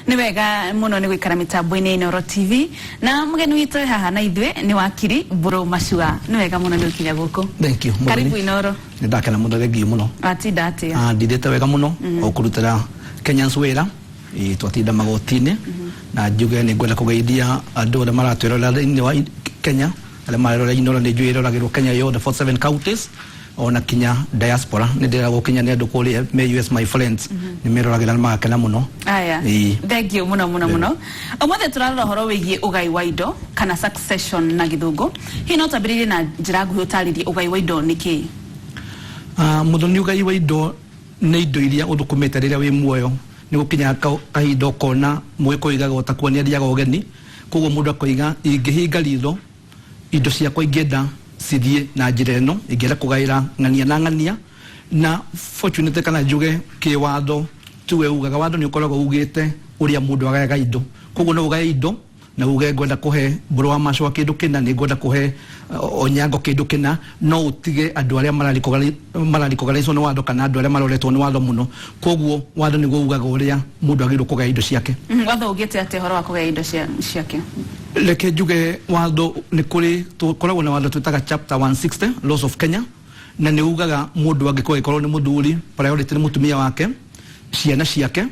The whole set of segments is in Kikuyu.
Nĩ wega mũno nĩ gũikara mĩtambo-inĩ Inooro TV, na mũgeni witũ wĩ haha na ithuĩ nĩ wakiri Mbũrũ Macua. Nĩ wega mũno nĩ gũkinya gũkũ. Thank you. Mũthoni. Karibu Inooro. Nĩ ndakena mũno, thengiũ mũno. Watinda atĩa? Ah, ndindĩte wega mũno o kũrutĩra Kenyans wĩra. Ĩĩ, twatinda magoti-inĩ na njuge nĩ ngwenda kũgeithia andũ arĩa maratwĩrorera thĩinĩ wa Kenya, arĩa marerorera Inooro. Nĩ njũĩ ĩroragĩrwo Kenya yothe, 47 counties, ona kinya diaspora. Nĩ ndĩragwo kinya nĩ andũ kũrĩa me US, my friends, nĩ meroragĩra na magakena mũno. Aya. Ĩĩ. Thank you mũno mũno mũno. Ũmũthĩ tũrarora ũhoro wĩgiĩ ũgai wa indo kana succession na Gĩthũngũ. Hihi no twambĩrĩrie na njĩra nguhĩ ũtarĩrie ũgai wa indo nĩ kĩĩ? Ah, Mũthoni, ũgai wa indo nĩ indo iria ũthũkũmĩte rĩrĩa wĩ muoyo. Nĩ gũkinya kahinda ũkona mũgĩkũyũ oigaga ũtakuo nĩ athiaga ũgeni. Koguo mũndũ akoiga, ingĩhinga ritho, indo ciakwa ingĩenda cithiĩ na njĩra ĩno, ingĩenda kũgaĩra ng'ania na ng'ania. Na fortunately, kana njuge kĩwatho tiwe ugaga, watho nĩ ũkoragwo ugĩte ũrĩa mũndũ agayaga indo. Koguo no ũgaye indo na uge ngwenda kũhe Mbũrũ wa Macũa kĩndũ kĩna, nĩ ngwenda kũhe Onyango kĩndũ kĩna, no ũtige andũ arĩa mararikoganĩcwo nĩ watho kana andũ arĩa maroretwo nĩ watho mũno. Koguo watho nĩguo ugaga ũrĩa mũndũ agĩrĩirwo kũgaya indo ciake. Watho ugĩte atĩa ũhoro wa kũgaya indo ciake? Reke njuge watho nĩ kũrĩ, tũkoragwo na watho twĩtaga chapter 160 Laws of Kenya, na nĩ ugaga mũndũ angĩkorwo angĩkorwo nĩ mũthuri, priority nĩ mũtumia wake, ciana ciake,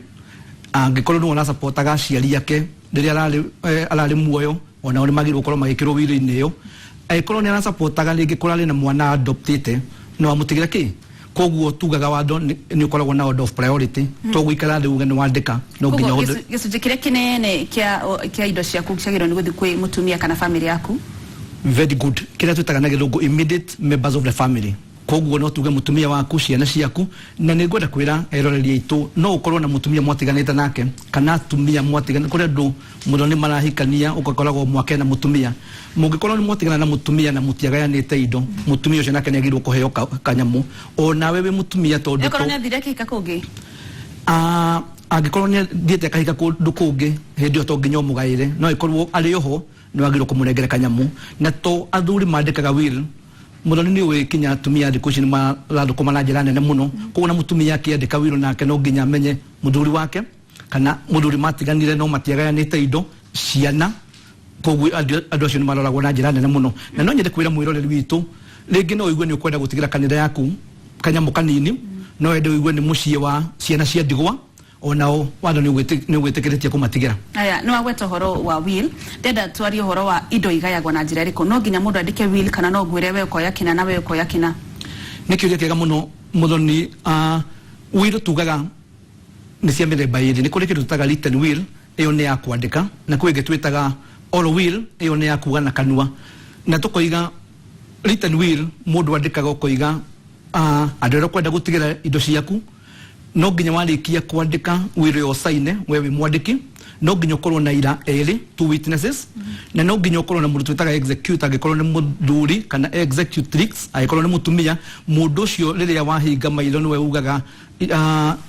angĩkorwo nĩwe ũrasapotaga aciari ake rĩrĩa ararĩ muoyo, onao nĩ magĩrĩirwo gũkorwo magĩkĩrwo will-inĩ ĩyo. Angĩkorwo nĩ arasapotaga rĩngĩ kũrarĩ na mwana adoptĩte, no amũtigĩre kĩ. Koguo tugaga watho nĩ ũkoragwo na order of priority. To gũikara thĩ uge nĩ wandĩka, no nginya Koguo gĩcunjĩ kĩrĩa kĩnene kĩa indo ciaku ciagĩrĩirwo nĩ gũthiĩ kwĩ mũtumia kana famĩlĩ yaku. Very good. Kĩrĩa twĩtaga na Gĩthũngũ immediate members of the family. Koguo no tuge mũtumia waku, ciana ciaku. Na nĩ ngwenda kwĩra eroreri aitũ, no ũkorwo na mũtumia mwatiganĩte nake kana atumia mwatiganĩte. Kũrĩ andũ mũno nĩ marahikania, ũgakoragwo mwake na mũtumia. Mũngĩkorwo nĩ mwatigana na mũtumia na mũtiagayanĩte indo, mũtumia ũcio nake nĩ agĩrĩirwo kũheo kanyamũ, o nawe wĩ mũtumia, tondũ Ĩkorwo nĩ athire akĩhika kũngĩ? Ah, angĩkorwo nĩ athiĩte akahika kũndũ kũngĩ, hĩndĩ ĩyo to nginya ũmũgaĩre. No ĩkorwo arĩ oho, nĩ wagĩrĩirwo kũmũnengera kanyamũ. Na to athuri mandĩkaga will, Mũthoni, nĩ ũĩ kinya atumia thikũ ici nĩ marathũkũma na njĩra nene mũno. Koguo na mũtumia akĩandĩka will nake no nginya amenye mũthuri wake kana mũthuri matiganire no matiagayanĩte indo, ciana. Koguo andũ acio nĩ maroragwo na njĩra nene mũno. Na no nyende kwĩra mwĩroreri witũ, rĩngĩ no ũigue nĩ ũkwenda gũtigĩra kanitha yaku kanyamũ kanini, no wende ũigue nĩ mũciĩ wa ciana cia ndigwa, onao watho nĩ ũgwĩtĩkĩrĩtie kũmatigĩra. Aya, nĩ wagweta ũhoro wa will. Ndenda twarie ũhoro wa indo igayagwo na njĩra ĩrĩkũ. No nginya mũndũ andĩke will kana no ngwĩre we ũkoya kĩna na we ũkoya kĩna? Nĩ kĩũria kĩega mũno, Mũthoni. Will tugaga nĩ cia mĩthemba ĩrĩ. Nĩ kũrĩ kĩndũ twĩtaga written will, ĩyo nĩ ya kwandĩka, na kwĩ ĩngĩ twĩtaga oral will, ĩyo nĩ ya kuga na kanua. Na tũkoiga written will mũndũ andĩkaga ũkoiga andũ arĩa ũkwenda gũtigĩra indo ciaku. No nginya warĩkia kwandĩka will ĩyo ũcaine we wĩ mwandĩki, no nginya ũkorwo na ira erĩ, two witnesses, na no nginya ũkorwo na mũndũ twĩtaga executor angĩkorwo nĩ mũthuri, kana executrix angĩkorwo nĩ mũtumia. Mũndũ ũcio rĩrĩa wahinga maitho nĩwe ugaga,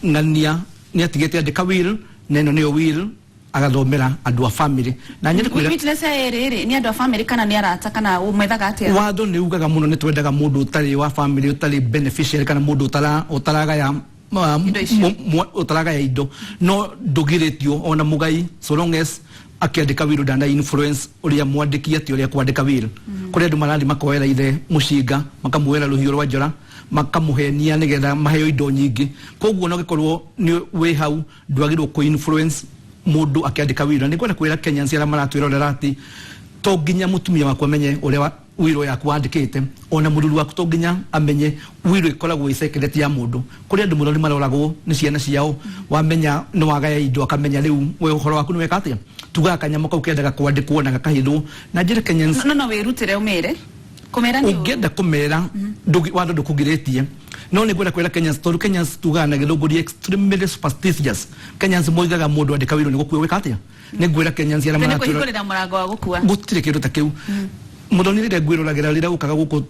ng'ania nĩ atigĩte andĩka will, na ĩno nĩyo will, agathomera andũ a family. Na nyende kwĩra Witness aya erĩ rĩ, nĩ andũ a family kana nĩ arata, kana mwethaga atĩa? Watho nĩ ugaga mũno nĩ twendaga mũndũ ũtarĩ wa family, ũtarĩ beneficiary, kana mũndũ ũtaragaya Indo icio. Ũtaragaya indo, no ndũgirĩtio ona mũgai, so long as akĩandĩka will ndana influence ũrĩa mwandĩki atĩ ũrĩa kwandĩka will. Kũrĩ andũ marathiĩ makoera ithe mũcinga, makamuoera rũhiũ rwa njora, makamũhenia nĩgetha maheo indo nyingĩ. Koguo no gĩkorwo nĩ wĩ hau, ndwagĩrĩirwo kũ influence mũndũ akĩandĩka will. Na nĩ ngwenda kwĩra Kenyans arĩa maratwĩrorera atĩ to nginya mũtumia waku amenye ũrĩa will yaku wandĩkĩte, ona mũthuri waku to nginya amenye. Will ĩkoragwo ĩ secret ya mũndũ. Kũrĩ andũ mũno nĩ maroragwo nĩ ciana ciao. Wamenya nĩ wagaya indo, akamenya rĩu we ũhoro waku nĩ weka atĩa. Tugaga kanyamũ kau kendaga kwandĩkwo na gakahithwo. Na njĩre Kenyans, No wĩrutĩre ũmĩre, kũmera nĩ ũru. Ũngĩenda kũmera, watho ndũkũgirĩtie. No nĩ ngwenda kwĩra Kenyans, tondũ Kenyans tugaga na Gĩthũngũ nĩ extremely superstitious, Kenyans moigaga mũndũ andĩka will nĩ gũkua gwĩka atĩa. Nĩ ngwĩra Kenyans arĩa Nĩ maratwĩra kũhingũrĩra mũrango wa gũkua. Gũtirĩ kĩndũ ta kĩu, Mũthoni. Rĩrĩa ngwĩroragĩra rĩrĩa ũkaga gũkũ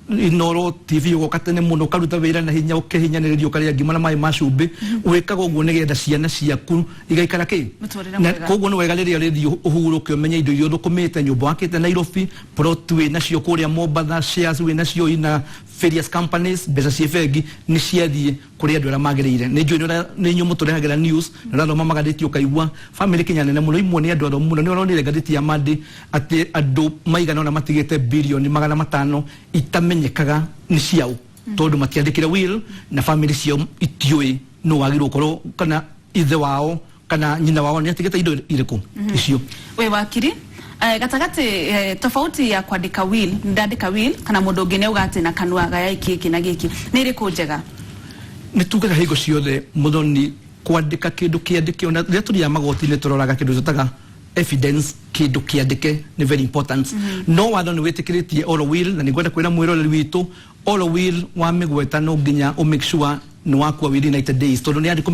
Inoro TV ugoka tene muno ukaruta wira na hinya ukihinyaniriria ukaria ngima na maĩ ma cumbĩ. Wĩkaga ũguo nĩgetha ciana ciaku igaikara kĩ Mũtũrĩre na mwega. Koguo nĩ wega rĩrĩa ũrĩthiĩ ũhurũke, ũmenye indo iria ũthũkũmĩte, nyũmba wakĩte Nairobi, plot wĩ nacio kũrĩa Mombatha, shares wĩ nacio ina various companies, mbeca ciĩ bengi nĩ ciathiĩ kũrĩ andũ arĩa magĩrĩire. Nĩ njũĩ nĩ inyuĩ mũtũrehagĩra news na ũrathoma magathĩti ũkaigua family kinya nene mũno, imwe nĩ andũ athomu mũno. Nĩ ũronire ngathĩti ya Monday atĩ andũ maigana ũna matigĩte bilioni 500 itamenyekaga nĩ ciao tondũ matiandĩkire will na family ciao itiũĩ nũ wagĩrĩirwo gũkorwo kana ithe wao kana nyina wao nĩ atigĩte indo irĩkũ icio. We wakiri, gatagatĩ tofauti ya kwandĩka will, ndandĩka will kana mũndũ ũngĩ nĩ auga atĩ na kanua gaya gĩkĩ na gĩkĩ, nĩ ĩrĩkũ njega? Nĩ tugaga hingo ciothe, mũthoni, kwandĩka kĩndũ kĩandĩke, ona rĩrĩa tũthiaga magoti-inĩ tũroraga kĩndũ tũtaga evidence, kĩndũ kĩandĩke nĩ very important. No watho nĩ wĩtĩkĩrĩtie oral will, na nĩ ngwenda kwĩra mwĩroreri witũ, oral will wa mĩgweta no nginya ũ make sure nĩ wakua within 90 days, tondũ nĩ andĩko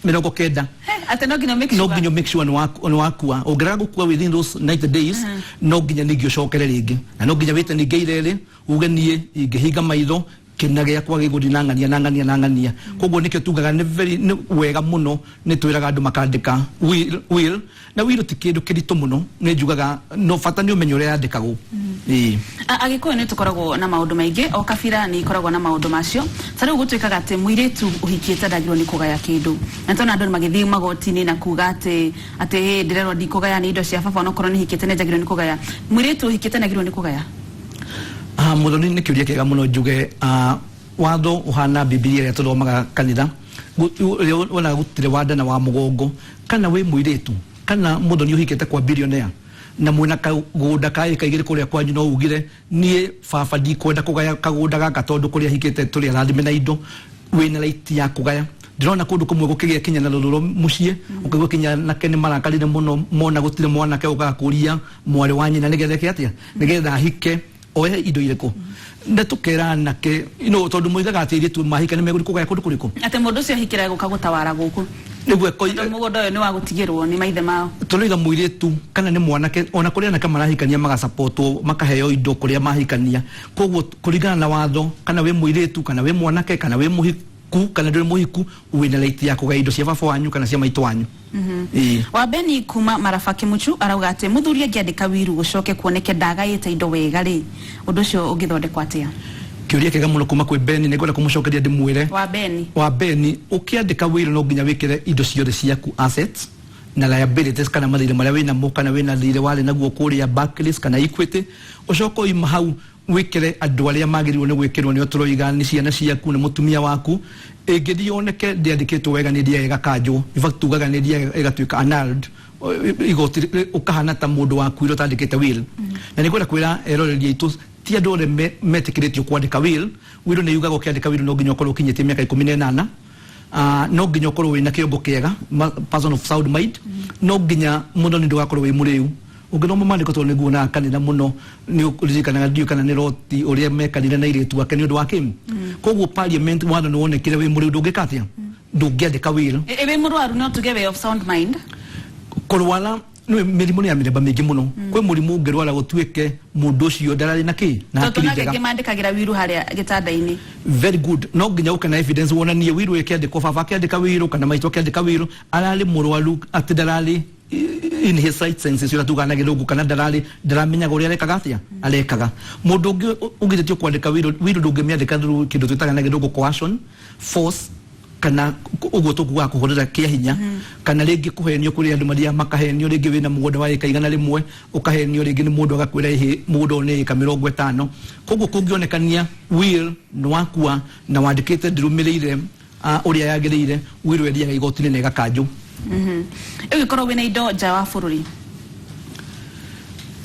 90. Atĩ no nginya make no sure. Nginya make sure nĩ wakua. Ũngĩrega gũkua within those 90 days, no nginya ningĩ ũcokere rĩngĩ na no nginya wĩte ningĩ irerĩ uge niĩ ingĩhinga maitho kĩna gĩakwa gĩgũthiĩ na ng'ania na ng'ania na ng'ania. Koguo nĩkĩo tugaga nĩ very nĩ wega mũno, nĩ twĩraga andũ makandĩka will, na will ti kĩndũ kĩritũ mũno, nĩ njugaga no bata nĩ ũmenye ũrĩa yandĩkagwo. Ĩĩ. Agĩkũyũ nĩ tũkoragwo na maũndũ maingĩ, o kabira nĩ ikoragwo na maũndũ macio. Ta rĩu gũtuĩkaga atĩ mũirĩtu ũhikĩte ndagĩrĩirwo nĩ kũgaya kĩndũ, na tona andũ magĩthiĩ magoti-inĩ na kuga atĩ "Hĩ, ndĩrerwo ndikũgaya, nĩ indo cia baba, onokorwo nĩ hikĩte nĩ njagĩrĩirwo nĩ kũgaya." Mũirĩtu ũhikĩte nĩ agĩrĩirwo nĩ kũgaya? Ah, Mũthoni, nĩ kĩũria kĩega mũno. Njuge watho ũhana Bibilia ĩrĩa tũthomaga kanitha. Ũrĩa wonaga gũtirĩ wa nda na wa mũgongo, kana wĩ mũirĩtu kana mũthoni ũhikĩte kwa billionaire na mwĩna kagũnda ka ĩka 2 kũrĩa kwanyu, no ugire niĩ baba ndikwenda kũgaya kagũnda gaka tondũ kũrĩa hikĩte tũrĩ arathime na indo, wĩna right ya kũgaya. Ndĩrona kũndũ kũmwe gũkĩgĩa kinya na rũthũro mũciĩ, ũkaigua kinya nake nĩ marakarire mũno mona gũtirĩ mwanake ũkaga kũria mwarĩ wa nyina nĩgetha eke atĩa, nĩgetha ahike oe indo irĩkũ. Na tũkera anake no tondũ moigaga atĩ airĩtu mahika nĩ megũthiĩ kũgaya kũndũ kũrĩkũ. Atĩ mũndũ ũcio ahikĩra gũka gũtawara gũkũ. Nĩguo. Tondũ mũgũnda ũyũ nĩ wa gũtigĩrwo nĩ maithe mao. Tũroiga mũirĩtu kana nĩ mwanake, ona kũrĩ anake marahikania magasapotwo makaheo indo kũrĩa mahikania. Koguo kũringana na watho, kana wĩ mũirĩtu kana wĩ mwanake kana wĩ mũhiku kana ndũrĩ mũhiku, wĩna right ya kũgaya indo cia baba wanyu kana cia maitũ wanyu. Ĩĩ. Wabeni kuma Maraba Kimuchu arauga atĩ mũthuri angĩandĩka wiru gũcoke kuoneke ndagaĩte indo wega rĩ, ũndũ ũcio ũngĩthondekwo atĩa? Kĩũria kĩega mũno kuma kwĩ Beni. Nĩ ngwenda kũmũcokeria ndĩmwĩre, wa Beni, wa Beni, ũkĩandĩka will no nginya wĩkĩre indo ciothe ciaku, assets na liabilities, kana mathirĩ marĩa wĩnamo, kana wĩna thirĩ warĩ naguo kũrĩa Barclays kana Equity. Ũcoke ũima hau wĩkĩre andũ arĩa magĩrĩirwo nĩ gwĩkĩrwo, nĩo tũroiga nĩ ciana ciaku, nĩ mũtumia waku. Ĩngĩthiĩ yoneke ndĩandĩkĩtwo wega, nĩ ĩthiaga ĩgakanjwo. In fact, tugaga nĩ ĩthiaga ĩgatuĩka annulled, igoti ũkahana ta mũndũ wakuire ũtandĩkĩte will. Na nĩ ngwenda kwĩra eroreri aitũ ti andũ othe metĩkĩrĩtio kwandĩka will. Will nĩ yugaga ũkĩandĩka will no nginya ũkorwo ũkinyĩtie mĩaka 18, no nginya ũkorwo wĩna kĩongo kĩega, person of sound mind, no nginya mũno nĩ ndũgakorwo wĩ mũrĩu. Ũngĩthoma maandĩko, tondũ nĩguonaga kanitha mũno, nĩ ũririkanaga, ndiũĩ kana nĩ Loti ũrĩa mekanire na airĩtu ake nĩ ũndũ wa kĩ. Koguo parliament watho nĩ wonekire wĩ mũrĩu ndũngĩka atĩa, ndũngĩandĩka will. Ĩ wĩ mũrwaru no tuge wĩ of sound mind? Kũrwara nĩ mĩrimũ nĩ ya mĩthemba mĩingĩ mũno. Kwĩ mũrimũ ũngĩrwara gũtuĩke mũndũ ũcio ndararĩ na kĩ na tondũ hakiri nake njega. Angĩ mandĩkagĩra wiru harĩa gĩtanda-inĩ. Very good. No nginya ũke na evidence wonanie will ĩkĩandĩkwo, baba akĩandĩka will kana maitũ akĩandĩka will ararĩ mũrwaru, atĩ ndararĩ in his right senses, ũrĩa tugaga na gĩthũngũ, kana ndararĩ ndaramenyaga ũrĩa arekaga atĩa arekaga. Mũndũ ũngĩ ũgirĩtio kwandĩka will, will ndũngĩmĩandĩka through kĩndũ twĩtaga na gĩthũngũ coercion, force, kana ũguo tũkugaga kũhũthĩra kĩa hinya, kana rĩngĩ kũhenio, kũrĩ andũ maria makahenio. Rĩngĩ wĩna mũgũnda wa ĩka 100, ũkahenio rĩngĩ nĩ mũndũ agakwĩra ĩhĩ mũgũnda ũyũ nĩ ĩka 50. Koguo kũngĩonekania will nĩ wakua na wandĩkĩte ndĩrũmĩrĩire ũrĩa yagĩrĩire, will ĩthiaga igoti-inĩ na ĩgakanjwo. Ũngĩkorwo wĩna indo nja wa bũrũri?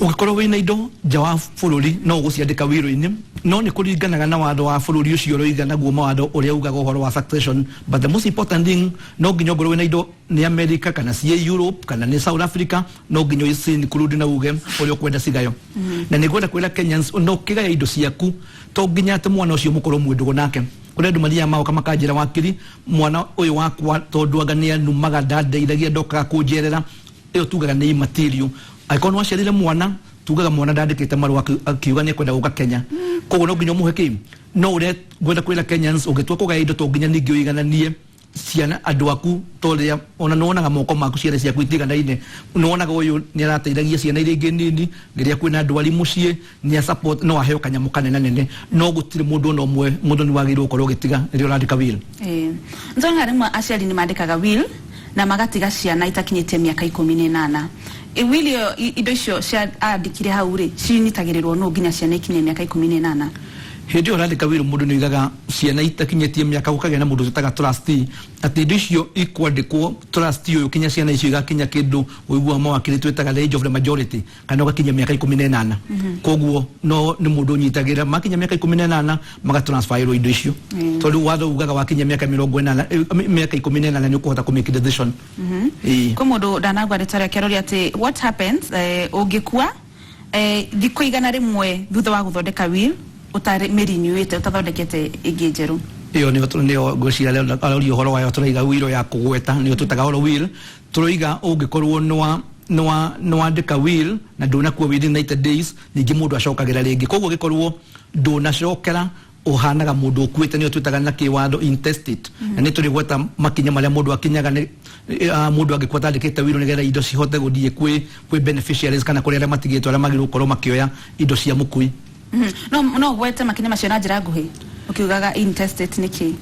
Ũngĩkorwo wĩna indo nja wa bũrũri no ũgũciandĩka wĩrũ-inĩ, no nĩ kũringanaga na watho wa bũrũri ũcio ũroiga naguo mawatho ũrĩa ugaga ũhoro wa succession. But the most important thing, no nginya ongorwo wĩna indo nĩ America kana ciĩ Europe kana nĩ South Africa, no nginya ũci include na uge ũrĩa ũkwenda cigayo. Na nĩ ngwenda kwĩra Kenyans, no ũkĩgaya indo ciaku to nginya atĩ mwana ũcio mũkorwo mwĩ ndũgũ nake. Kũrĩ andũ mathiaga magoka makanjĩra, "Wakiri, mwana ũyũ wakwa tondũ anga nĩ anumaga, ndandeithagia, ndokaga kũnjerera." Ĩyo tugaga nĩ immaterial. Angĩkorwo nĩ waciarire mwana Tugaga mwana ndandĩkĩte marũa akiuga nĩ ekwenda gũka Kenya, koguo no nginya ũmũhe kĩ. No ũrĩa ngwenda kwĩra Kenyans, ũngĩtua kũgaya indo, to nginya ningĩ ũigananie ciana andũ aku, tondũ ona nĩwonaga moko maku, ciana ciaku itiganaine. Nĩwonaga ũyũ nĩ arateithagia ciana iria ingĩ nini rĩrĩa kwĩna ndwari mũciĩ, nĩ support, no aheo kanyamũ kanene nene, no gũtirĩ mũndũ ona ũmwe mũndũ nĩ wagĩrĩirwo gũkorwo ũgĩtiga rĩrĩa ũrandĩka will. Ntonaga rĩmwe aciari nĩ mandĩkaga will na magatiga ciana itakinyĩtie mĩaka 18. Will ĩyo, indo icio cia andĩkire hau rĩ, cinyitagĩrĩrwo nũ nginya ciana ikinye mĩaka 18? Hĩndĩ ĩyo ũrandĩka will, mũndũ nĩ oigaga ciana itakinyĩtie mĩaka, gũkagĩa na mũndũ twĩtaga trustee, atĩ indo icio ikwandĩkwo trustee ũyũ kinya ciana icio igakinya kĩndũ ũiguaga mawakiri twĩtaga the age of the majority, kana ũgakinya mĩaka 18. Koguo no nĩ mũndũ ũnyitagĩra makinya mĩaka 18, magatransferĩrwo indo icio, tondũ watho ugaga wakinya mĩaka 80, mĩaka 18, nĩ ũkũhota kũ make decision. Ĩĩ. Kwĩ mũndũ ndanagwa rĩtwa rĩake aroria atĩ what happens ũngĩkua thikũ 100 thutha wa gũthondeka will ũtarĩ mĩrinyuĩte, ũtathondekete ĩngĩ njerũ? Ĩyo nĩyo ngwĩciria aroria ũhoro wayo. Tũraiga will ya kũgweta, nĩyo twĩtaga oral will. Tũroiga ũngĩkorwo nĩwandĩka will na ndũnakua within 90 days, ningĩ mũndũ acokagĩra rĩngĩ. Koguo ũngĩkorwo ndũnacokera, ũhanaga mũndũ ũkuĩte, nĩyo twĩtaga na kĩwatho intestate. Na nĩ tũrĩgweta makinya marĩa mũndũ akinyaga nĩ mũndũ angĩkua atandĩkĩte will, nĩgetha indo cihote gũthiĩ kwĩ beneficiaries kana kũrĩ arĩa matigĩtwo, arĩa magĩrĩirwo gũkorwo makĩoya indo cia mũkui. No gwete makinya macio na njĩra nguhĩ, ũkiugaga intestate nĩ kĩ?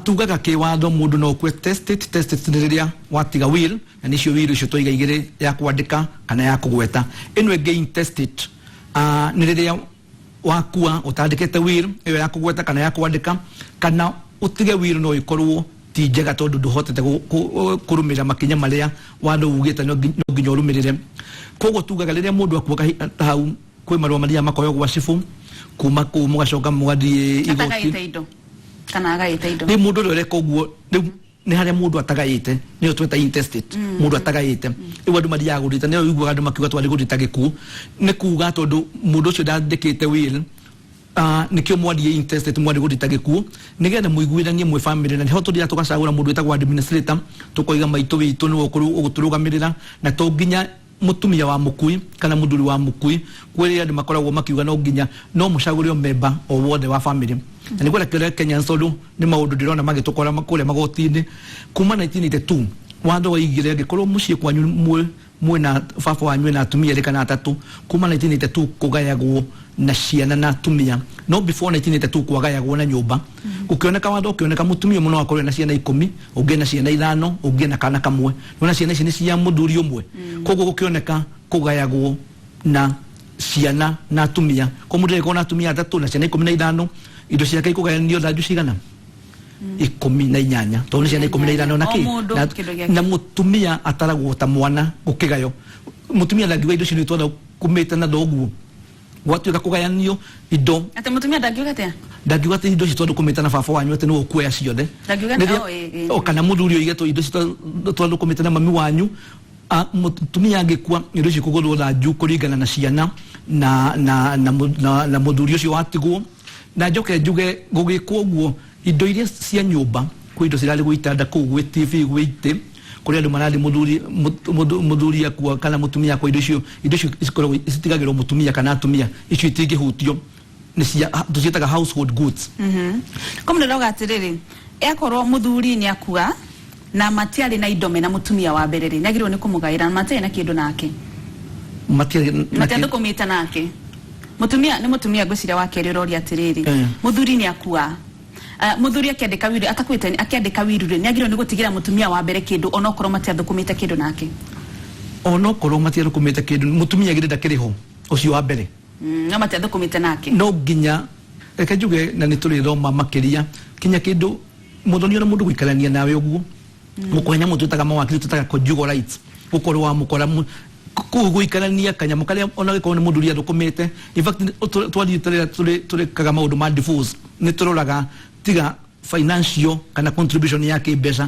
Tugaga kĩwatho mũndũ no ũkue testate. Testate nĩ rĩrĩa watiga will, na nĩcio will icio twaiga igĩrĩ, ya kwandĩka kana ya kũgweta. Ĩno ĩngĩ intestate nĩ rĩrĩa wakua ũtandĩkĩte will ĩyo ya kũgweta kana ya kwandĩka, kana ũtige will no ĩkorwo ti njega, tondũ ndũhotete kũrũmĩrĩra makinya marĩa watho ugĩte no nginya ũrũmĩrĩre. Koguo tugaga rĩrĩa mũndũ akua hau kwĩ marũa marĩa makoywo gwa cibũ, kuma kũu mũgacoka mũgathiĩ igoti. Atagaĩte indo kana agaĩte indo? Rĩu mũndũ ũrĩa ũreka ũguo, rĩu nĩ harĩa mũndũ atagaĩte, nĩyo tweta intestate. Mũndũ atagaĩte, rĩu andũ mathiaga gũrita, nĩyo ũiguaga andũ makiuga twarĩ gũrita gĩkuũ. Nĩ kuga tondũ mũndũ ũcio ndandĩkĩte will, nĩkĩo mwathiĩ intestate, mwarĩ gũrita gĩkuũ, nĩgetha mũiguithanie mwĩ family. Na nĩho tũthiaga tũgacagũra mũndũ wĩtagwo administrator, tũkoiga maitũ witũ nĩwe ũgũtũrũgamĩrĩra, na to nginya mũtumia wa mũkui kana mũthuri wa mũkui. Kwĩ andũ makoragwo makiuga no nginya, no mũcagũre o member o wothe wa family. Na nĩ kwenda kĩrĩa Kenyans, tondũ nĩ maũndũ ndĩrona magĩtũkora kũrĩa magoti-inĩ. Kuma 1982 watho waigire angĩkorwo mũciĩ kwanyu mwĩna baba wanyu ena atumia erĩ kana atatũ, kuma 1982 kũgayagwo na ciana na atumia. No before 1982 kwagayagwo na nyũmba. Gũkĩoneka watho ũkĩoneka mũtumia ũmwe no akorwo ena ciana 10, ũngĩ ena ciana 5, ũngĩ ena kana kamwe. Nĩwona ciana ici nĩ cia mũthuri ũmwe. Koguo gũkĩoneka kũgayagwo na ciana na atumia. Koguo mũndũ angĩkorwo na atumia atatũ na ciana 15, indo ciake ikũgayanio thanju cigana? 18, tondũ nĩ ciana 15 na O kĩ mũndũ kĩndũ gĩake. Na mũtumia ataragwo ta mwana gũkĩgayo. Mũtumia ndangiuga indo icio nĩ twatha kumĩte na thoguo. Gwatuĩka kũgayanio indo, Atĩ mũtumia ndangiuga atĩa? Ndangiuga atĩ indo icio tondũ kũmĩte na baba wanyu, atĩ nĩwe ũkuoya ciothe. Ndangiuga oh, ĩ. O kana mũthuri oige to indo icio twathũkũmĩte na mami wanyu. Mũtumia angĩkua, indo icio ikũgũrwo thanju kũringana na ciana na mũthuri ũcio watigwo. Na njoke njuge, gũgĩkwo ũguo, indo iria cia nyũmba, kwĩ indo cirarĩ gwĩ itanda kũu, gwĩ TV, gwĩ itĩ, kũrĩ andũ marathiĩ mũthuri akua kana mũtumia akua, indo icio cikoragwo citigagĩrwo mũtumia kana atumia. Icio itingĩhutio, nĩ cia tũciĩtaga household goods. Ko mũndũ arauga atĩrĩrĩ, akorwo mũthuri nĩ akua na matiarĩ na indo mena mũtumia wa mbere rĩ, nĩagĩrĩirwo nĩ kũmũgaĩra na matiarĩ na kĩndũ nake? Matiarĩ na Matiathũkũmĩte nake mũtumia, nĩ mũtumia ngwĩciria wa kerĩ ũroria atĩrĩrĩ, mũthuri nĩ akua, mũthuri akĩandĩka will, atakuĩte, akĩandĩka will rĩ, nĩagĩrĩirwo nĩ gũtigĩra mũtumia wa mbere kĩndũ onokorwo matiathũkũmĩte kĩndũ nake? Onokorwo matiathũkũmĩte kĩndũ, mũtumia githĩ ndakĩrĩ ho ũcio wa mbere? No matiathũkũmĩte nake. No nginya reke njuge, na nĩ tũrĩthoma makĩria, kinya kĩndũ mũthoni ona mũndũ gũikarania nawe ũguo mũkũhe nyamũ twĩtaga mawakiri twĩtaga conjugal rights, gũkorwo wamũkora kũu gũikarania kanyamũ karĩa ona gĩkorwo nĩ mũthuri athũkũmĩte. In fact, twathiĩ rĩrĩa tũrĩkaga maũndũ ma divorce, nĩ tũroraga tiga financial kana contribution ya kĩmbeca,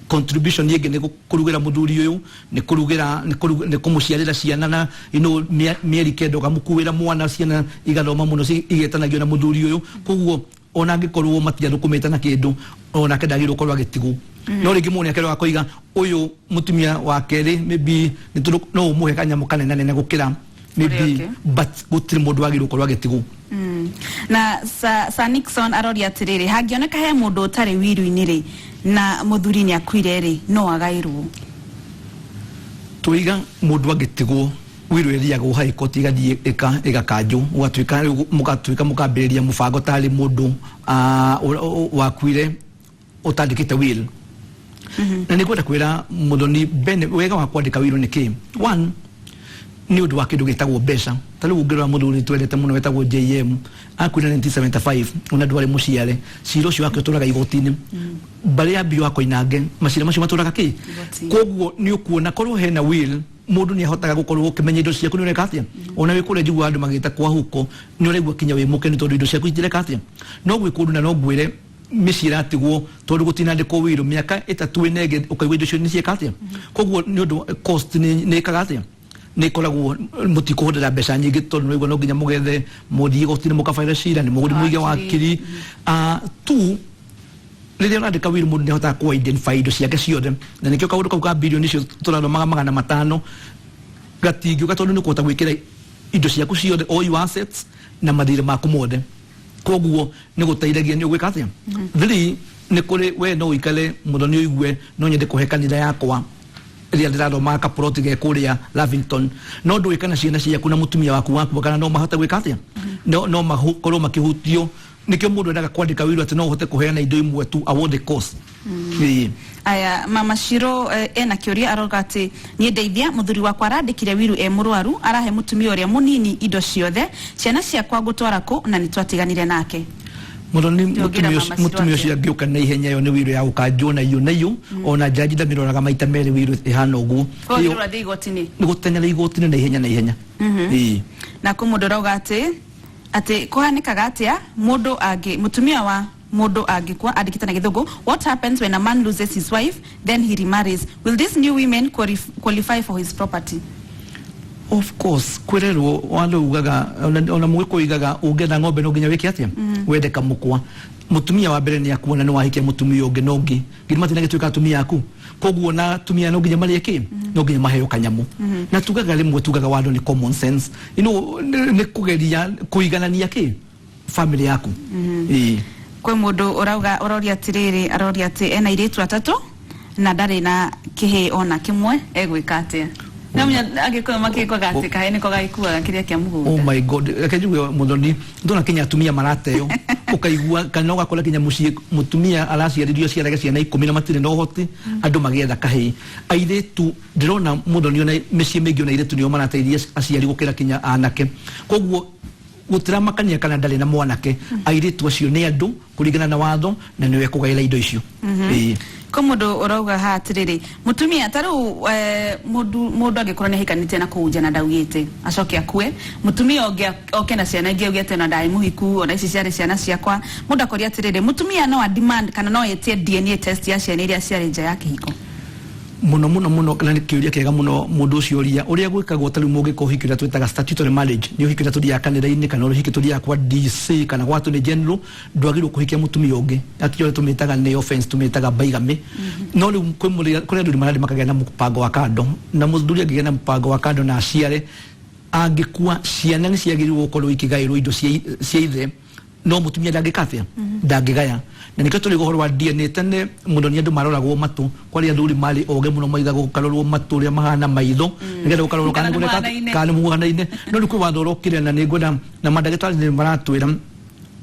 contribution ĩngĩ nĩ kũrugĩra mũthuri ũyũ, nĩ kũrugĩra, nĩ kũmũciarĩra ciana na mĩeri 9 ũkamũkuĩra mwana, ciana igathoma mũno, igetanagio na mũthuri ũyũ. Koguo ona angĩkorwo matiathũkũmĩte na kĩndũ, onake ndagĩrĩirwo gũkorwo agĩtigwo. No rĩngĩ mũndũ nĩakerwo akoiga ũyũ mũtumia wa kerĩ maybe no ũmũhe kanyamũ kanene nene gũkĩra Maybe, Ũrĩa ũngĩ. but gũtirĩ mũndũ wagĩrĩirwo gũkorwo agĩtigwo. Na Sir Nixon aroria atĩrĩrĩ, hangĩoneka he mũndũ ũtarĩ wiru-inĩ rĩ, na mũthuri nĩ akuire rĩ, no agaĩrwo? Tũiga mũndũ angĩtigwo, wiru ĩthiagwo high court, ĩgathiĩ ĩgakanjwo, ũgatuĩka rĩu mũgatuĩka mũkambĩrĩria mũbango tarĩ mũndũ wakuire ũtandĩkĩte will. Na nĩ ngwenda kwĩra Mũthoni bene wega wa kwandĩka will nĩ kĩ. One, nĩ ũndũ wa kĩndũ gĩtagwo mbeca. Ta rĩu ũngĩrora mũthuri twendete mũno wetagwo JM, akuire 1975, ona ndwarĩ mũciare. Cira ũcio wake ũtũraga igoti-inĩ. Mbarĩ ya mbio wa Koinange, macira macio matũraga kĩ? Igoti-inĩ. Koguo nĩ ũkuona korwo hena will, mũndũ nĩ ahotaga gũkorwo ũkĩmenya indo ciaku nĩ ũreka atĩa. Ona wĩ kũrĩa njiguaga andũ magĩta kwa huko, nĩ ũraigua kinya wĩ mũkenu tondũ indo ciaku itireka atĩa. No gwĩ kũndũ na no ngwĩre mĩciĩ ĩratigwo tondũ gũtinandĩkwo will mĩaka 3 ĩna ĩngĩ, ũkaigua indo icio nĩ cieka atĩa. Koguo nĩ ũndũ cost nĩ ĩkaga atĩa, nĩ ĩkoragwo mũtikũhũthĩra mbeca nyingĩ tondũ nĩ ũraigua no nginya mũgethe, mũthiĩ igoti-inĩ mũkabaĩre cira, nĩ mũgũthiĩ mũige wakiri. Two, rĩrĩa ũrandĩka will, mũndũ nĩ ahotaga kũ identify indo ciake ciothe, na nĩkĩo kaũndũ kau ka bilioni icio tũrathomaga 500 gatingĩũka, tondũ nĩ ũkũhota gwĩkĩra indo ciaku ciothe, all your assets na mathirĩ maku mothe. Koguo nĩ gũteithagia nĩ ũgwĩka atĩa. Three, nĩ kũrĩ we no ũikare mũno nĩ ũigue no nyende kũhe kanitha yakwa ĩrĩa ndĩrathomaga kaploti ge kũrĩa Lavington, no ndũĩ kana ciana ciaku na mũtumia waku wakua kana no mahote gwĩka atĩa, no makorwo makĩhutio. Nĩkĩo mũndũ endaga kwandĩka will atĩ no ũhote kũheana indo imwe tu award the cost. Ĩĩ. Aya, Mama Shiro ena kĩũria, aroga atĩ niĩ ndeithia, mũthuri wakwa arandĩkire wiru e mũrwaru, arahe mũtumia ũrĩa mũnini indo ciothe, ciana ciakwa ngũtwara kũ na nĩ twatiganire nake? Mũthoni. Tũngĩra Mũtumia Mama Shiro mũtumia ũcio atĩa? angĩũka na ihenya, ĩyo nĩ will ya gũkanjwo na iyo na iyo, ona jaji ndamĩroraga maita merĩ will ĩhana ũguo. Koguo Ĩyo ũrathiĩ igoti-inĩ? Nĩ gũteng'era igoti-inĩ na ihenya na ihenya. Ĩĩ. Na kũ mũndũ ũrauga atĩ kũhanĩkaga atĩa mũndũ angĩ, mũtumia wa mũndũ angĩkua? Andĩkĩte na Gĩthũngũ, "What happens when a man loses his wife, then he remarries? Will these new women qualify for his property?" Of course, kwĩrerwo watho ugaga ona mũgĩkũyũ ugaga ũngĩetha ng'ombe no nginya wĩke atĩa, wende kamũkwa. Mũtumia wa mbere nĩ akuona nĩ wahikia mũtumia ũngĩ, no ũngĩ nginya matina gĩtuĩka atumia aku. Koguo na atumia no nginya marĩe kĩ, no nginya maheo kanyamũ. Na tugaga rĩmwe tugaga watho nĩ common sense, nĩ kũgeria kũiganania kĩ family yaku. Ĩĩ. Kwĩ mũndũ ũrauga, ũroria atĩrĩrĩ, aroria atĩ ena airĩtu atatũ na ndarĩ na kĩhĩ ona kĩmwe, egwĩka atĩa? Namenya Agĩkũyũ makĩkwaga atĩ kahĩ nĩko gagĩkuaga kĩrĩa kĩa Oh mũgũnda. my God, reke njuge Mũthoni, ndona kinya atumia marateo, ũkaigua kana ũgakora kinya mũciĩ mũtumia araciaririo ciarage ciana 10 na matirĩ na ũhoti, andũ magĩetha kahĩĩ. Airĩtu ndĩrona Mũthoni, ona mĩciĩ mĩingĩ ona airĩtu nĩo marateithia aciari gũkĩra kinya anake. Koguo gũtiramakania kana ndarĩ na mwanake, airĩtu acio nĩ andũ kũringana na watho na nĩwe kũgaĩra indo icio. Ĩĩ. Kwĩ mũndũ ũrauga haha atĩrĩrĩ, mũtumia ta rĩu mũndũ angĩkorwo nĩ ahikanĩtie na kũu nja na ndaugĩte, acoke akue, mũtumia ũngĩ oke na ciana ingĩ auge atĩ ona ndarĩ mũhiku, ona ici ciarĩ ciana ciakwa, mũndũ akoria atĩrĩrĩ, mũtumia no a demand kana no etie DNA test ya ciana iria ciarĩ nja ya kĩhiko? Mũno mũno mũno, na nĩ kĩũria kĩega mũno mũndũ ũcio ũria. Ũrĩa gwĩkagwo, ta rĩu mũngĩka ũhiki ũrĩa twĩtaga statutory marriage, nĩ ũhiki ũrĩa tũthiaga kanitha-inĩ kana ũhiki tũthiaga kwa DC kana gwa Attorney General, ndwagĩrĩirwo kũhikia mũtumia ũngĩ, akĩo ũrĩa tũmĩtaga nĩ offense, tũmĩtaga bigamy. No rĩu kwĩ kũrĩ athuri marathiĩ makagĩa na mũbango wa kando, na mũthuri angĩgĩa na mũbango wa kando na aciare, angĩkua, ciana nĩ ciagĩrĩirwo gũkorwo ikĩgaĩrwo indo cia ithe, no mũtumia ndangĩka atĩa, ndangĩgaya. Na nĩkĩo tũrĩ ũhoro wa DNA. Tene mũno nĩ andũ maroragwo matũ, kwarĩ athuri marĩ oge mũno, maigaga gũkarorwo matũ ũrĩa mahana, maitho, nĩgetha gũkarorwo kana Kana nĩ kũreka nĩmũhanaine. Kana nĩmũhanaine. No rĩu kwĩ watho ũrokire, na nĩ ngwenda na mandagĩtarĩ nĩ maratwĩra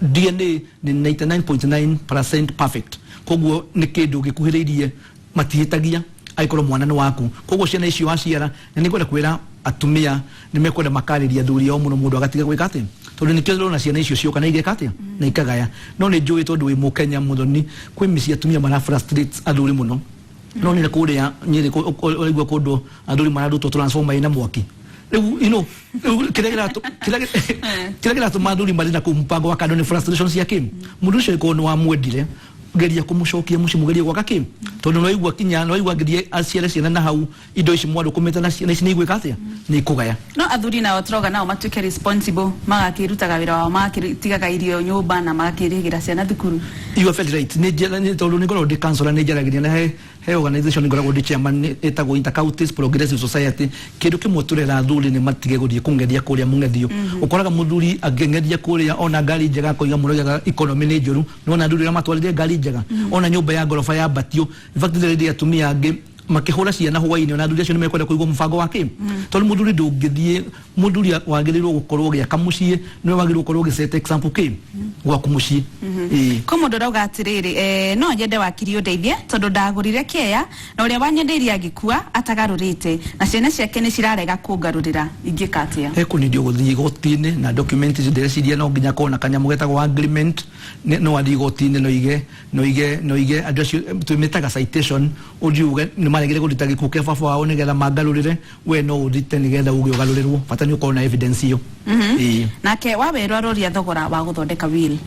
DNA nĩ 99.9% perfect. Koguo nĩ kĩndũ gĩkuhĩrĩirie, matihĩtagia angĩkorwo mwana nĩ waku. Koguo ciana icio waciara, na nĩ ngwenda kwĩra atumia nĩ mekwenda makarĩria athuri ao mũno, mũndũ agatiga gwĩka atĩa, tondũ nĩkĩo ndĩrona ciana icio cioka na igeka atĩa na ikagaya. No nĩ njũĩ tondũ wĩ Mũkenya Mũthoni, kwĩ mĩciĩ atumia mara frustrate athuri mũno. No nĩ kũrĩa Nyĩrĩ ũraigua kũndũ athuri mararutwo transformer ĩna mwaki. Rĩu rĩu kĩrĩa kĩratũma athuri marĩ na kũu mũbango wa kando nĩ frustration cia kĩ mũndũ ũcio. Angĩkorwo nĩ wamwendire, geria kũmũcokia mũciĩ, mũgerie gwaka kĩ, tondũ nĩwaigua kinya nĩwaigua nginya aciare ciana na hau indo ici mwarũkũmĩte na ciana ici nĩ igwĩka atĩa, nĩ ikũgaya. No athuri nao tũrauga nao matuĩke responsible, magakĩrutaga wĩra wao, magakĩtigaga irio nyũmba na magakĩrĩhĩra ciana thukuru. You are very right. Nĩ tondũ nĩ ngoragwo ndĩ counselor, nĩ njaragĩria na he He organization ngoragwo ndĩ chairman ĩtagwo Inter-Counties Progressive Society. Kĩndũ kĩmwe tũrera athuri nĩ matige gũthiĩ kũng'ethia kũrĩa mũng'ethio. Ũkoraga mũthuri akĩng'ethia kũrĩa ona ngari njega, akoiga mũroigaga economy nĩ njũru. Nĩwona athuri arĩa matwarire ngari njega, ona nyũmba ya ngoroba yambatio. In fact, rĩrĩa atumia angĩ makĩhũra ciana hwainĩ, ona athuri acio nĩ mekwenda kũigua mũbango wa kĩ, tondũ mũthuri ndũngĩthiĩ, mũthuri wagĩrĩirwo gũkorwo ũgĩaka mũciĩ, nĩwe wagĩrĩirwo gũkorwo ũgĩset example kĩ gwaku mũciĩ. Ĩĩ. Kwĩ mũndũ ũrauga atĩrĩrĩ, no nyende wakiri ũndeithie tondũ ndagũrire kĩeya na ũrĩa wanyendeirie agĩkua atagarũrĩte, na ciana ciake nĩ cirarega kũngarũrĩra, ingĩka atĩa? Ekũnindio gũthiĩ igoti-inĩ na document icio. Ndĩreciria no nginya akorwo na kanyamũ getagwo agreement. No athiĩ igoti-inĩ no ige andũ acio twĩmĩtaga citation, ũthiĩ uge nĩ maregire kũruta gĩkuũ kĩa baba wao nĩgetha mangarũrĩre. We no ũthite nĩgetha uge ũgarũrĩrwo, bata nĩ ũkorwo na evidence ĩyo. Ĩĩ. Nake Wawerũ aroria thogora wa gũthondeka will.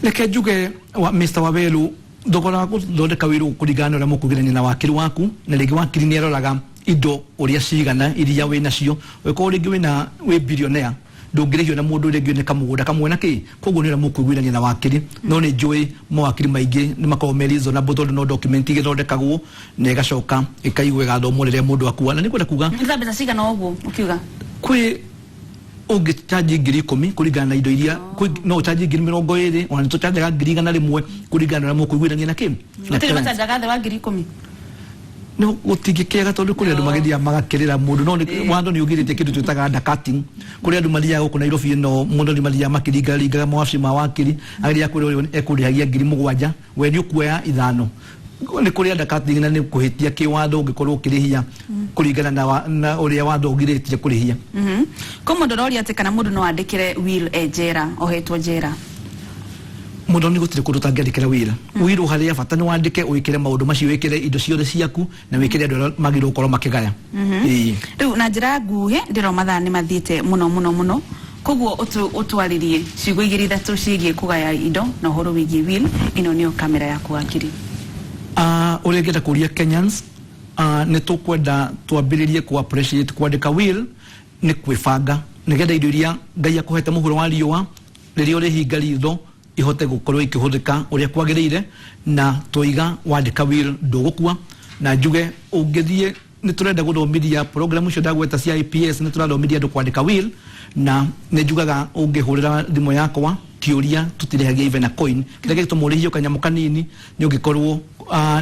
Reke njuge wa, Mr Waweru, thogora wa gũthondeka will kũringana na ũrĩa mũkugĩrania na wakiri waku, na rĩngĩ wakiri nĩ aroraga indo ũrĩa cigana iria wĩ nacio. Ũngĩkorwo rĩngĩ wĩna wĩ billionaire, ndũngĩrĩhio na mũndũ rĩngĩ nĩ kamũgũnda kamwe na kĩ. Koguo nĩ ũrĩa mũkũiguithania na wakiri, no nĩ njũĩ mawakiri maingĩ nĩ makoragwo me reasonable, tondũ no document igĩthondekagwo na ĩgacoka ĩkaigwo ĩgathomwo rĩrĩa mũndũ akua. Na nĩ kwenda kuga Nĩ ta mbeca cigana ũguo ũkiuga? Kwĩ ũngĩchanji 10,000 kũringana na indo iria no ũchanji 20,000, ona nĩ tũchanjaga 100,000 kũringana na ũrĩa mũkũiguithania na kĩ na Gũtirĩ client. machanjaga thĩ wa 10,000? No gũtingĩkĩaga, tondũ kũrĩ andũ magĩthiaga magakĩrĩra mũndũ, no watho nĩ ũgirĩtie kĩndũ twĩtaga undercutting. Kũrĩ andũ mathiaga gũkũ Nairobi ĩno mũno, nĩ mathiaga makĩringaringaga mawabici ma wakiri, agĩthiaga kwĩra ũyũ ekũrĩhagia 7,000, we nĩ ũkuoya 5. Nĩ kũrĩ undercutting, na nĩ kũhĩtia kĩwatho ũngĩkorwo ũkĩrĩhia kũringana na ũrĩa watho ũgirĩtie kũrĩhia. Kwĩ mũndũ ũroria atĩ kana mũndũ no andĩkĩre will e njera, ohetwo njera? Mũndũ nĩ gũtirĩ kũndũ ũtangĩandĩkĩra wĩra will. Harĩa bata nĩ wandĩke, wĩkĩre maũndũ macio, wĩkĩre indo ciothe ciaku na wĩkĩre andũ arĩa magĩrĩirwo gũkorwo makĩgaya. Ĩĩ. Rĩu na njĩra nguhĩ, ndĩrona mathaa nĩ mathiĩte mũno mũno mũno, koguo ũtwarĩrie ciugo igĩrĩ ithatũ ciĩgiĩ kũgaya indo na ũhoro wĩgiĩ will. Ĩno nĩyo kamera yaku, wakiri. Ũrĩa ngĩenda kũria Kenyans, nĩ tũkwenda twambĩrĩrie ku appreciate kwandĩka will nĩ kwĩbanga nĩgetha indo iria Ngai akũhete mũhuro wa riũa, rĩrĩa ũrĩhinga ritho, ihote gũkorwo ikĩhũthĩka ũrĩa kwagĩrĩire. Na tũiga wandĩka will ndũgũkua. Na njuge ũngĩthiĩ, nĩ tũrenda gũthomithia program icio ndagweta cia IPS, nĩ tũrathomithia andũ kwandĩka will. Na nĩ njugaga ũngĩhũrĩra thimũ yakwa kĩũria, tũtirĩhagia even a coin. Kĩrĩa gĩgĩtũma ũrĩhio kanyamũ kanini nĩ ũngĩkorwo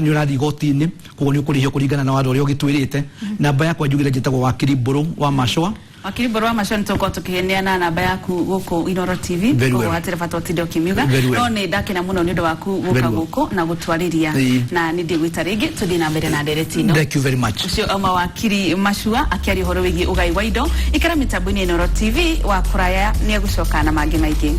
nĩ ũrathiĩ igoti-inĩ, koguo nĩ ũkũrĩhio kũringana na watho ũrĩa ũgĩtwĩrĩte. Namba yakwa njugire njĩtagwo wakiri Mbũrũ wa Macũa. Wakiri Mbũrũ wa Macũa, nĩ tũgũkorwo tũkĩheana namba yaku gũkũ Inoro TV. Very well. Koguo hatirĩ bata ũtinde ũkĩmiuga. Very well. No nĩ ndakena mũno nĩ ũndũ waku gũka Very well. gũkũ na gũtwarĩria. Na nĩ ndĩgwĩta rĩngĩ tũthiĩ na mbere na ndereti ĩno. Thank you very much. Ũcio auma wakiri Macua akĩaria ũhoro wĩgiĩ ũgai wa indo. Ikara mĩtambo-inĩ ya Inoro TV, wa kũraya nĩ egũcoka na mangĩ maingĩ.